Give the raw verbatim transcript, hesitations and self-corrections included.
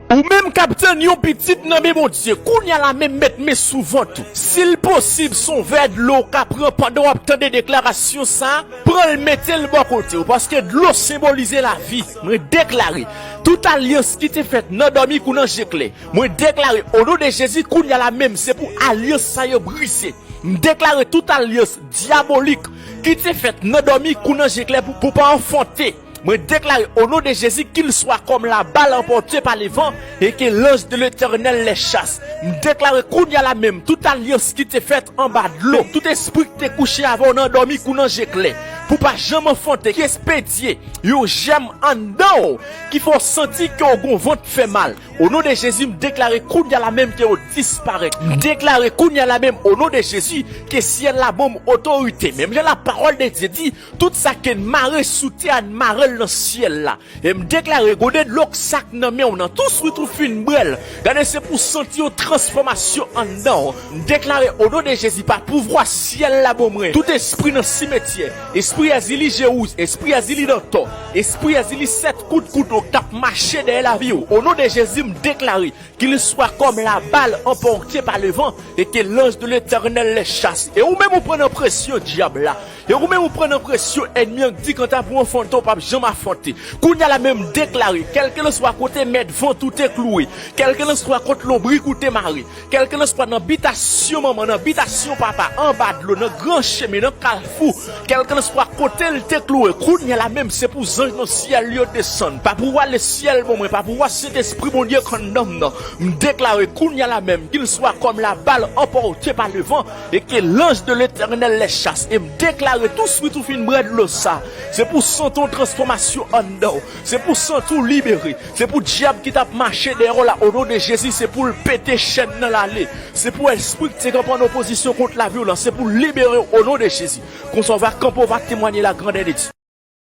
Ou menm k ap tann yon pitit nan men Bondye, kounye a la menm met men sou vant ou. Si l posib, se yon vè dlo w ka pran pandan w ap tande deklarasyon sa a, pran l mete l bò kote w, paske dlo senbolize lavi. Mwen deklare, tout alyans ki te fèt nan dòmi kou nan je klè, mwen deklare, o non de Jezi, kounye a la menm, se pou alyans sa yo brize. M deklare tout alyans dyabolik ki te fèt nan dòmi kou nan je klè pou, pou pa anfante. Mwen deklare, o non de Jezi, qu'il soit comme la balle emportée par le vent et que l'ange de l'Éternel les chasse. M deklare kounye a la menm, tout alyans ki te fèt anba dlo, tout espri ki te kouche avè w nan dòmi kou nan je klè, pou pa janm anfante, ki espedye yon jèm anndan w, ki fè w santi ke w gon vant fè mal. O non de Jezi, m deklare kounye a la menm ke yo disparèt. M deklare kounye a la menm, o non de Jezi, ke syèl la ban m otorite. Menm jan lapawòl de Dye di, tout sa ke n mare sou tè a, n mare l nan syèl la. E m deklare, gode dlo k sa k nan men w nan, tou swit ou fin bwè l, gade, se pou w santi yon transfòmasyon anndan w. M deklare, o non de Jezi, pa pouvwa syèl la ban mwen, tout espri nan simetyè, espri Èzili je wouj, espri Èzili dantò, espri Èzili sèt kout kouto k t ap mache dèyè lavi w, o non de Jezi, m deklare, qu'il soit comme la balle emportée par le vent et que l'ange de l'Éternel les chasse. E ou menm ou pran nan presyon dyab la. E ou menm ou pran nan presyon ènmi an k di kanta pou w anfante w p ap janm anfante. Kounye a la menm m deklare, kèlkelanswa kote mèt vant ou te klouwe, kèlkelanswa kot lonbrik ou te mare, kèlkelanswa nan bitasyon manman, nan bitasyon papa, anba dlo, nan gran chemen, nan kalfou, kèlkelanswa kote l te klouwe, kounye a la menm se pou zanj nan syèl yo desann. Pa pou w ale syèl ban mwen, pa pou w a Sentespri Bondye k anndan m nan. M deklare kounye a la menm, qu'il soit comme la balle emportée par le vent et que l'ange de l'Éternel les chasse. E m deklare tou swit ou fin bwè dlo sa, se pou w santi yon transfòmasyon anndan w. Se pou w santi w libere. Se pou dyab ki t ap mache dèyè w la, o non de Jezi, se pou l pete chèn nan l ale. Se pou espri ki te kanpe an opozisyon kont lavi w lan, se pou l libere w, o non de Jezi. Konsa w va kanpe, w va temwanye lagrandè de Dye.